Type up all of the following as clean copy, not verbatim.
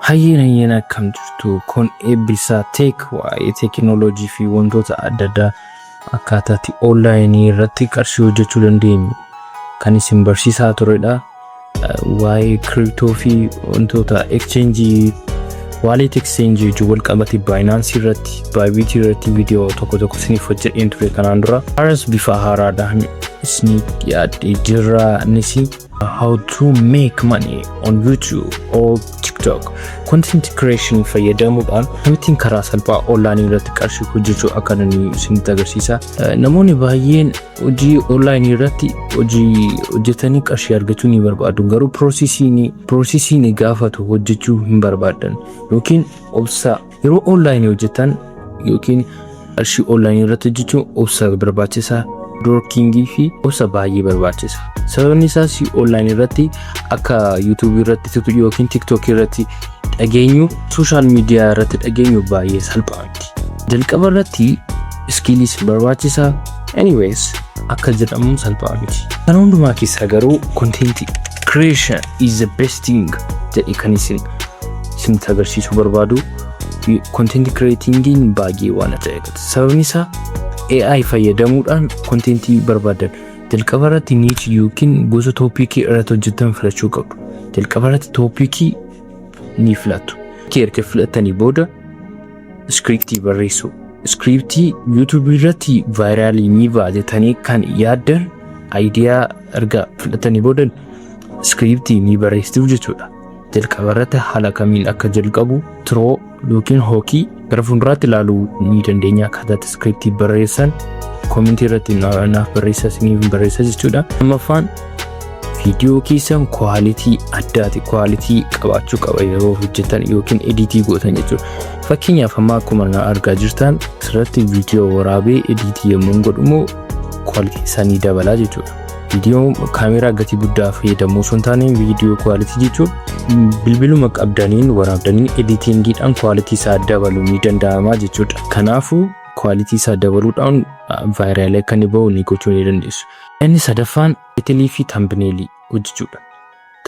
Hayyeen hayyeen, akkam jirtu? Kun Eebbisaa Tech, waa'ee teekinooloojii fi wantoota adda addaa akkaataatti onlaayinii irratti qarshii hojjechuu dandeenyu kan isin barsiisaa turedha. Waa'ee crypto fi wantoota exchange, wallet exchange wajjin wal qabate Binance irratti, Bybit irratti viidiyoo tokko tokko isiniif hojjedheen ture kanaan dura. Haras bifa haaraadhaan isinii dhiyaadhee jira. Innis how to make money on YouTube or TikTok. Content creation fayyadamuudhaan akkamittiin karaa salphaa onlaayinii irratti qarshii hojjechuu akka dandeenyu isinitti agarsiisa. Namoonni baay'een hojii onlaayinii irratti hojii hojjetanii qarshii argachuu ni barbaadu. Garuu processiin gaafatu hojjechuu hin barbaadan yookiin obsa yeroo onlaayinii hojjetan yookiin qarshii onlaayinii irratti hojjechuun obsa barbaachisaa, workingii fi obsa baay'ee barbaachisa. Sababni isaas onlaayinii irratti akka YouTubeii irratti yookiin TikTokii irratti dhageenyu, social media irratti dhageenyu baay'ee salphaa miti. Jalqaba irratti skilliis barbaachisa. Anyways, akka jedhamu salphaa miti. Kana hundumaa keessaa garuu content creation is the best thing jedhe kan isin isinitti agarsiisuu barbaadu. Content creatingiin baay'ee waan ajaa'ibati. Sababni isaa AI fayyadamuudhaan contentii barbaadan jalqaba irratti niche yookiin gosa topicii irratti hojjetan filachuu qabdu. Jalqaba irratti topicii ni filattu. Erga filattanii booda scriptii barreessuu. Scriptii YouTubeii irratti viralii ni ba'a jettanii kan yaaddan idea erga filatanii booda scriptii ni barreessitu jechuudha. Jalqaba irratti haala kamiin akka jalqabu, intro yookiin hookii gara fuulduraatti ilaaluu ni dandeenya. Akkaataa scriptii barreessan commentii irratti naaf barreessa, isiniif barreessa jechuudha. Lammaffaan, viidiyoo keessan quality addaati, quality qabaachuu qaba yeroo hojjetan yookiin editii gootan jechuudha. Fakkeenyaaf, amma akkuma na argaa jirtan asirratti viidiyoo waraabee editii yommuu godhu quality isaanii dabalaa jechuudha. Viidiyoo kaameraa gatii guddaa fayyadamuu osoo hin taane, viidiyoo quality jechuun bilbiluma qabdaniin waraabdanii editingiidhaan quality isaa dabaluu ni danda'ama jechuudha. Kanaafuu quality isaa dabaluudhaan viralii akka inni bahu ni gochuu ni dandeessu. Inni sadaffaan titleii fi thumbnailii hojjechuudha.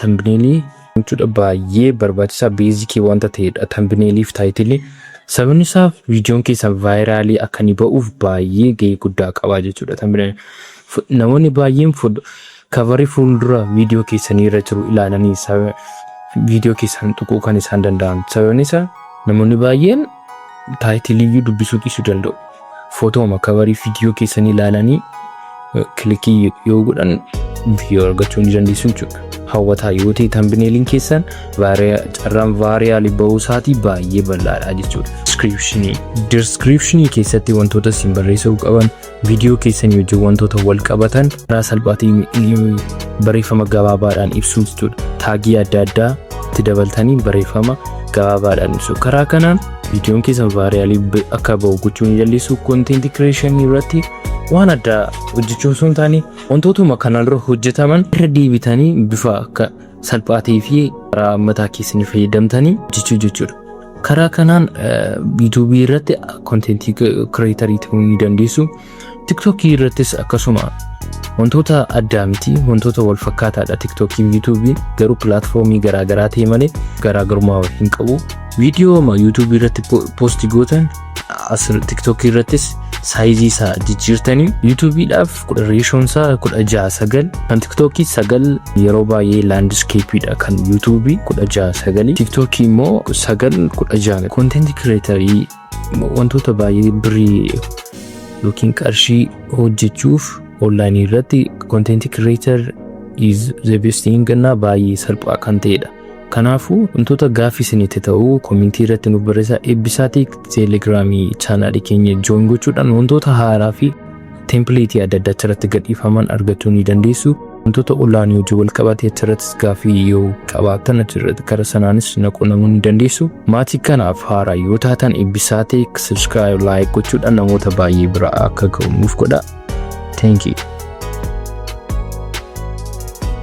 Thumbnailii jechuudha baay'ee barbaachisaa, basicii wanta ta'edha thumbnailii fi titleii. Sababni isaa viidiyoon keessan viralii akka inni ba'uuf baay'ee gahee guddaa qaba jechuudha thumbnailiin. Namoonni baay'een coverii fuuldura viidiyoo keessanii irra jiru ilaalanii viidiyoo keessan tuquu kan isaan danda'an. Sababni isaa namoonni baay'een titleiyyuu dubbisuu dhiisuu danda'u. Footooma coverii viidiyoo keessanii ilaalanii clickii yoo godhan viidiyoo argachuu ni dandeessu jechuudha. Hawwataa yoo ta'e thumbnailiin keessan, carraan viralii bahuu isaatii baay'ee bal'aadha jechuudha. Descriptionii. Descriptionii keessatti wantoota isin barreessuu qaban, viidiyoo keessanii wajjin wantoota wal qabatan karaa salphaatiin barreeffama gabaabaadhaan ibsuu jechuudha. Tagii adda addaa itti dabaltanii barreeffama gabaabaadhaan ibsu. Karaa kanaan viidiyoon keessan viralii akka bahu gochuu ni dandeessu. Content creation irratti waan addaa hojjechuu osoo hin taane, wantootuma kanaan dura hojjetaman irra deebitanii bifa akka salphaa ta'ee fi karaa mataa keessanii fayyadamtanii hojjechuu jechuudha. Karaa kanaan YouTubeii irratti contentii creatorii ta'uu ni dandeessu. TikTokii irrattis akkasuma wantoota addaa miti, wantoota wal fakkaataadha TikTokii fi YouTubeiin, garuu platformii garaagaraa ta'e malee garaagarummaa hin qabu. Viidiyoo YouTubeii irratti postii gootan as TikTokii irrattis sizeii isaa jijjiirtanii, YouTubeiidhaaf ratioon isaa 16:9, kan TikTokii 9, yeroo baay'ee landscapeiidha kan YouTubeii 16:9, TikTokii immoo 9:16. Content creatorii wantoota baay'ee birrii yookiin qarshii hojjechuuf onlaayinii irratti content creator is the best thing, baay'ee salphaa kan ta'edha. Kanaafuu wantoota gaaffii isinitti ta'u commentii irratti nuuf barreessaa. Eebbisaatii Telegramii channelii keenya join gochuudhaan wantoota haaraa fi templateii adda addaa achirratti gadhiifaman argachuu ni dandeessu. Wantoota onlaayinii hojii wal qabate achirrattis gaaffii yoo qabaattan achirratti karaa sanaanis na quunnamuu ni dandeessu. Maatii kanaaf haaraa yoo taatan Eebbisaa Tech subscribe, like gochuudhaan namoota baay'ee bira akka ga'u nuuf godha. Thank you.